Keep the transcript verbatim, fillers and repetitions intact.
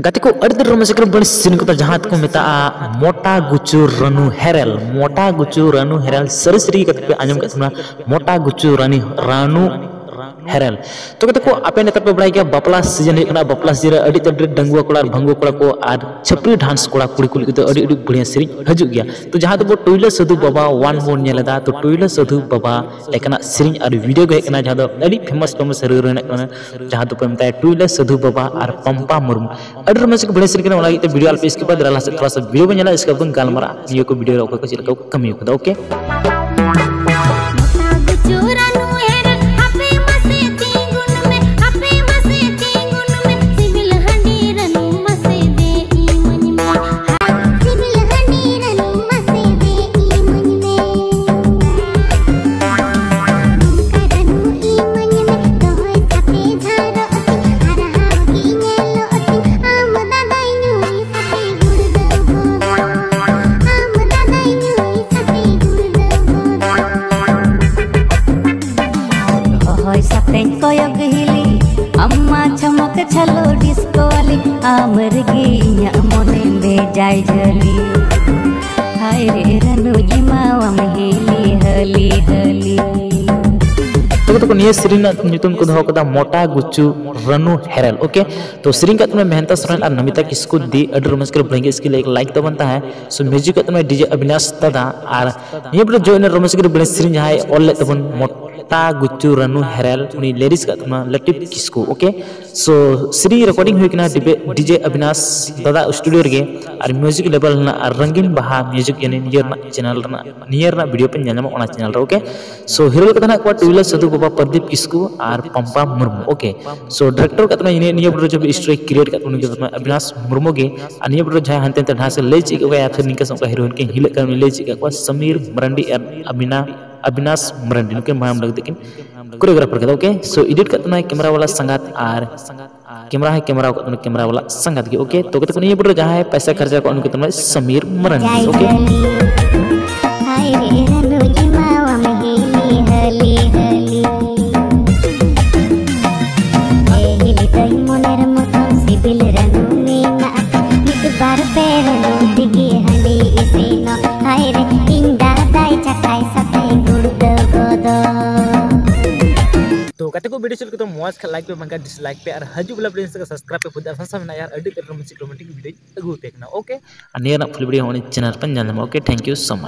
ᱜᱟᱛᱮ ᱠᱚ, ᱟᱹᱰᱤ ᱫᱤᱱ ᱨᱚᱢᱚᱡᱽ ᱥᱮᱠᱨᱮᱴ ᱵᱟᱹᱲᱤᱡ ᱥᱤᱨᱤᱧ ᱠᱚᱫᱚ ᱡᱟᱦᱟᱸ ᱫᱚᱠᱚ ᱢᱮᱛᱟᱜᱼᱟ ᱢᱚᱴᱟ ᱜᱩᱪᱩ ᱨᱟᱹᱱᱩ ᱦᱮᱨᱮᱞ, ᱢᱚᱴᱟ ᱜᱩᱪᱩ ᱨᱟᱹᱱᱩ ᱦᱮᱨᱮᱞ, ᱥᱟᱹᱨᱤ ᱥᱟᱹᱨᱤ ᱜᱮ ᱜᱟᱛᱮ ᱯᱮ ᱟᱸᱡᱚᱢ ᱠᱮᱫ ᱛᱟᱵᱚᱱᱟ, ᱢᱚᱴᱟ ᱜᱩᱪᱩ ᱨᱟᱹᱱᱤ ᱨᱟᱹᱱᱩ ᱦᱮᱨᱮᱞ᱾ ᱛᱚ ᱜᱟᱛᱮ ᱠᱚ, ᱟᱯᱮ ᱱᱮᱛᱟᱨ ᱯᱮ ᱵᱟᱲᱟᱭ ᱜᱮᱭᱟ ᱵᱟᱯᱞᱟ ᱥᱤᱡᱤᱱ ᱦᱩᱭᱩᱜ ᱠᱟᱱᱟ, ᱵᱟᱯᱞᱟ ᱥᱤᱡᱤᱱ ᱨᱮ ᱟᱹᱰᱤ ᱛᱮᱫ ᱰᱟᱺᱜᱩᱣᱟᱹ ᱠᱚᱲᱟ ᱟᱨ ᱵᱷᱟᱺᱜᱩᱣᱟᱹ ᱠᱚᱲᱟ ᱠᱚ ᱟᱨ ᱪᱷᱟᱹᱯᱨᱤ ᱰᱟᱱᱥ ᱠᱚᱲᱟ ᱠᱩᱲᱤ ᱠᱚ ᱞᱟᱹᱜᱤᱫ ᱫᱚ ᱟᱹᱰᱤ ᱟᱹᱰᱤ ᱵᱟᱹᱲᱤᱭᱟ ᱥᱮᱨᱮᱧ ᱦᱤᱡᱩᱜ ᱜᱮᱭᱟ᱾ ᱛᱚ ᱡᱟᱦᱟᱸ ᱫᱚᱵᱚ ᱴᱩᱭᱞᱟᱹ ᱥᱟᱹᱫᱷᱩ ᱵᱟᱵᱟ ᱚᱣᱟᱱ ᱵᱚᱱ ᱧᱮᱞ ᱮᱫᱟ, ᱛᱚ ᱴᱩᱭᱞᱟᱹ ᱥᱟᱹᱫᱷᱩ ᱵᱟᱵᱟ ᱞᱮᱠᱟᱱᱟᱜ ᱥᱮᱨᱮᱧ ᱟᱨ ᱵᱷᱤᱰᱤᱭᱳ ᱜᱮ ᱦᱮᱡ ᱠᱟᱱᱟ, ᱡᱟᱦᱟᱸ ᱫᱚ ᱟᱹᱰᱤ ᱯᱷᱮᱢᱟᱥ ᱯᱷᱮᱢᱟᱥ ᱦᱤᱨᱳ ᱦᱤᱨᱳᱭᱤᱱ ᱠᱟᱱᱟ, ᱡᱟᱦᱟᱸ ᱫᱚᱠᱚ ᱢᱮᱛᱟᱭᱟ ᱴᱩᱭᱞᱟᱹ ᱥᱟᱹᱫᱷᱩ ᱵᱟᱵᱟ ᱟᱨ ᱯᱟᱢᱯᱟ ᱢᱩᱨᱢᱩ᱾ ᱟᱹᱰᱤ ᱨᱚᱢᱚᱡᱽ ᱠᱚ ᱵᱟᱹᱲᱤᱭᱟ ᱥᱮᱨᱮᱧ ᱠᱟᱱᱟ, ᱚᱱᱟ ᱞᱟᱹᱜᱤᱫ ᱛᱮ ᱵᱷᱤᱰᱤᱭᱳ ᱟᱞᱚᱯᱮ ᱥᱠᱤᱯᱟ, ᱫᱮᱞᱟ ᱞᱟᱦᱟ ᱥᱮᱫ ᱛᱷᱚᱲᱟ ᱥᱟ ᱵᱷᱤᱰᱤᱭᱳ ᱵᱚᱱ ᱧᱮᱞᱟ, ᱤᱥᱠᱮ ᱵᱟᱫ ᱵᱚᱱ ᱜᱟᱞᱢᱟᱨᱟᱜᱼᱟ ᱱᱤᱭᱟᱹ ᱠᱚ ᱵᱷᱤᱰᱤᱭᱳ ᱨᱮ ᱚᱠᱚᱭ ᱠᱚ ᱪᱮᱫ ᱞᱮᱠᱟ ᱠᱚ ᱠᱟᱹᱢᱤ ᱠᱟᱫᱟ᱾ ᱳᱠᱮ᱾ ᱦᱚᱭ ᱥᱟᱛᱮᱧ ᱠᱚᱭᱚᱜ ᱦᱤᱞᱤ, ᱟᱢ ᱢᱟ ᱪᱷᱚᱢᱚᱠ ᱪᱷᱟᱞᱚ ᱰᱤᱥᱠᱳ ᱣᱟᱞᱤ, ᱟᱢ ᱨᱮᱜᱮ ᱤᱧᱟᱹᱜ ᱢᱚᱱᱮ ᱵᱮᱡᱟᱭ ᱡᱷᱟᱹᱞᱤ᱾ ᱦᱟᱭ ᱨᱮ ᱨᱟᱹᱱᱩ ᱡᱤᱢᱟᱣᱟᱢ ᱦᱤᱞᱤ ᱦᱟᱹᱞᱤ ᱦᱟᱹᱞᱤ᱾ ᱛᱚᱵᱮ ᱛᱚᱠᱚ ᱱᱤᱭᱟᱹ ᱥᱮᱨᱮᱧ ᱨᱮᱱᱟᱜ ᱧᱩᱛᱩᱢ ᱠᱚ ᱫᱚᱦᱚ ᱠᱟᱫᱟ ᱢᱚᱴᱟ ᱜᱩᱪᱩ ᱨᱟᱹᱱᱩ ᱦᱮᱨᱮᱞ᱾ ᱳᱠᱮ, ᱛᱚ ᱥᱮᱨᱮᱧ ᱠᱟᱜ ᱛᱟᱵᱚᱱᱟ ᱢᱮᱦᱮᱱᱛᱟ ᱥᱚᱨᱮᱱ ᱟᱨ ᱱᱚᱢᱤᱛᱟ ᱠᱤᱥᱠᱩ ᱫᱤ, ᱟᱹᱰᱤ ᱨᱚᱢᱚᱡᱽ ᱠᱚᱨᱮ ᱵᱷᱟᱹᱜᱤ ᱥᱠᱤᱞ ᱞᱟᱭᱤᱠ ᱛᱟᱵᱚᱱ ᱛᱟᱦᱮᱸ᱾ ᱥᱚ ᱢᱤᱭᱩᱡᱤᱠ ᱠᱟᱜ ᱛᱟᱵᱚᱱᱟ ᱰᱤᱡᱮ ᱚᱵᱤᱱᱟᱥ ᱫᱟᱫᱟ, ᱟᱨ ᱱᱤᱭᱟᱹ ᱵᱚᱞᱮ ᱡᱚᱭᱱᱟ ᱨᱚᱢᱚᱡᱽ ᱠᱚᱨᱮ ᱵᱚᱞᱮ ᱥᱮᱨᱮᱧ ᱡᱟᱦᱟᱸᱭ ᱚᱞ ᱞᱮᱫ ᱛᱟᱵᱚᱱ ᱢᱚᱴᱟ ᱜᱩᱪᱩ ᱨᱟᱹᱱᱩ ᱦᱮᱨᱮᱞ, ᱩᱱᱤ ᱞᱤᱨᱤᱠᱥ ᱠᱟᱜ ᱛᱟᱵᱚᱱᱟ ᱞᱟᱹᱴᱤᱯ ᱠᱤᱥᱠᱩ᱾ ᱳᱠᱮ, ᱥᱳ ᱥᱮᱨᱮᱧ ᱨᱮᱠᱚᱨᱰᱤᱝ ᱦᱩᱭ ᱠᱟᱱᱟ ᱰᱤᱵᱮ-, ᱰᱤᱡᱮ ᱚᱵᱤᱱᱟᱥ ᱫᱟᱫᱟ ᱥᱴᱩᱰᱤᱭᱳ ᱨᱮᱜᱮ, ᱟᱨ ᱢᱤᱭᱩᱡᱤᱠ ᱞᱮᱵᱮᱞ ᱦᱮᱱᱟᱜᱼᱟ ᱨᱚᱝᱜᱤᱱ ᱵᱟᱦᱟ ᱢᱤᱭᱩᱡᱤᱠ, ᱡᱟᱹᱱᱤᱡ ᱱᱤᱭᱟᱹ ᱨᱮᱱᱟᱜ ᱪᱮᱱᱮᱞ ᱨᱮᱱᱟᱜ, ᱱᱤᱭᱟᱹ ᱨᱮᱱᱟᱜ ᱵᱷᱤᱰᱤᱭᱳ ᱯᱮ ᱧᱮᱞ ᱧᱟᱢᱟ ᱚᱱᱟ ᱪᱮᱱᱮᱞ ᱨᱮ᱾ ᱳᱠᱮ, ᱥᱳ ᱦᱤᱨᱳ ᱞᱮᱠᱟ ᱛᱮ ᱦᱮᱱᱟᱜ ᱠᱚᱣᱟ ᱴᱩᱭᱞᱟᱹ ᱥᱟᱹᱫᱷᱩ ᱵᱟᱵᱟ, ᱯᱨᱚᱫᱤᱯ ᱠᱤᱥᱠᱩ ᱟᱨ ᱯᱟᱢᱯᱟ ᱢᱩᱨᱢᱩ᱾ ᱳᱠᱮ, ᱥᱳ ᱰᱤᱨᱮᱠᱴᱚᱨ ᱠᱟᱜ ᱛᱟᱵᱚᱱᱟ ᱱᱤᱭᱟᱹ, ᱱᱤᱭᱟᱹ ᱵᱚᱞᱮ ᱡᱚᱵ ᱥᱴᱳᱨᱤ ᱠᱨᱤᱭᱮᱴ ᱠᱟᱜ ᱛᱟᱵᱚᱱᱟ ᱩᱱᱤ ᱜᱮ ᱛᱟᱵᱚᱱᱟ ᱚᱵᱤᱱᱟᱥ ᱢᱩᱨᱢᱩ ᱜᱮ, ᱟᱨ ᱱᱤᱭᱟᱹ ᱵᱚᱞᱮ ᱡᱟᱦᱟᱸᱭ ᱦᱟᱱᱛᱮ ᱱᱟᱛᱮ ᱰᱷᱟᱥ ᱮ ᱞᱟᱹᱭ ᱪᱮᱫ ᱠᱟᱜ ᱠᱚᱣᱟ, ᱭᱟ ᱯᱷᱤᱨ ᱱᱤᱝᱠᱟ ᱥᱮ ᱚᱱᱠᱟ ᱦᱤᱨᱳᱭᱤᱱ ᱠᱤᱱ ᱦᱤᱞᱟᱹᱜ ᱠᱟᱱᱟ, ᱩᱱᱤ ᱞᱟᱹᱭ ᱪᱮᱫ ᱠᱟᱜ ᱠᱚᱣᱟ ᱥᱟᱢᱤᱨ ᱢᱟᱨᱟᱱᱰᱤ ᱟᱨ ᱟᱵᱤᱱᱟ, ᱚᱵᱤᱱᱟᱥ ᱢᱟᱨᱟᱱᱰᱤ, ᱱᱩᱠᱤᱱ ᱢᱟᱭᱟᱢ ᱞᱟᱹᱜᱤᱫ ᱛᱮᱠᱤᱱ ᱠᱳᱨᱤᱭᱳᱜᱨᱟᱯᱷᱟᱨ ᱠᱟᱫᱟ᱾ ᱳᱠᱮ, ᱥᱳ ᱮᱰᱤᱴ ᱠᱟᱜ ᱛᱟᱵᱚᱱᱟᱭ ᱠᱮᱢᱮᱨᱟ ᱣᱟᱞᱟ ᱥᱟᱸᱜᱟᱛ, ᱟᱨ ᱠᱮᱢᱮᱨᱟ ᱦᱚᱸᱭ ᱠᱮᱢᱮᱨᱟ ᱠᱟᱜ ᱛᱟᱵᱚᱱᱟ ᱠᱮᱢᱮᱨᱟ ᱣᱟᱞᱟ ᱥᱟᱸᱜᱟᱛ ᱜᱮ᱾ ᱳᱠᱮ, ᱛᱚ ᱜᱟᱛᱮ ᱠᱚ ᱱᱤᱭᱟᱹ ᱵᱚᱞᱮ ᱡᱟᱦᱟᱸᱭ ᱯᱚᱭᱥᱟ ᱠᱷᱚᱨᱪᱟ ᱠᱚ ᱩᱱᱤ ᱠᱚ ᱛᱟᱵᱚᱱᱟ ᱥᱟᱢᱤᱨ ᱢᱟᱨᱟᱱᱰᱤ᱾ ᱳᱠᱮ, ᱦᱟᱭ ᱨᱮ ᱨᱟᱹᱱᱩ ᱡᱤᱢᱟᱣᱟᱢ ᱦᱤᱞᱤ ᱦᱟᱹᱞᱤ ᱦᱟᱹᱞᱤ᱾ ᱮ ᱦᱤᱞᱤ ᱫᱟᱹᱭ ᱢᱚᱱᱮᱨ ᱢᱚᱛᱚᱱ ᱥᱤᱵᱤᱞ ᱨᱟᱹᱱᱩ ᱢᱮ video ᱪᱮᱫ ᱞᱮᱠᱟ ᱢᱚᱡᱽ ᱠᱷᱟᱱ like ᱯᱮ, ᱵᱟᱝᱠᱷᱟᱱ dislike ᱯᱮ, ᱟᱨ ᱦᱤᱡᱩᱜ ᱵᱚᱞᱟ video ᱥᱟᱵᱥᱠᱨᱟᱭᱤᱵ ᱯᱮ, ᱯᱩᱡᱟ ᱥᱟᱶ ᱥᱟᱶ ᱢᱮᱱᱟᱜᱼᱟ, ᱟᱨ ᱟᱹᱰᱤ ᱩᱛᱟᱹᱨ ᱢᱚᱡᱽ ᱨᱳᱢᱟᱱᱴᱤᱠ video ᱟᱹᱜᱩ ᱟᱯᱮ ᱠᱟᱱᱟ᱾ Okay, ᱟᱨ ᱱᱤᱭᱟᱹ ᱨᱮᱱᱟᱜ full video ᱦᱚᱸ ᱩᱱᱤ channel ᱨᱮ ᱯᱮ ᱧᱮᱞ ᱧᱟᱢᱟ᱾ Okay, thank you so much.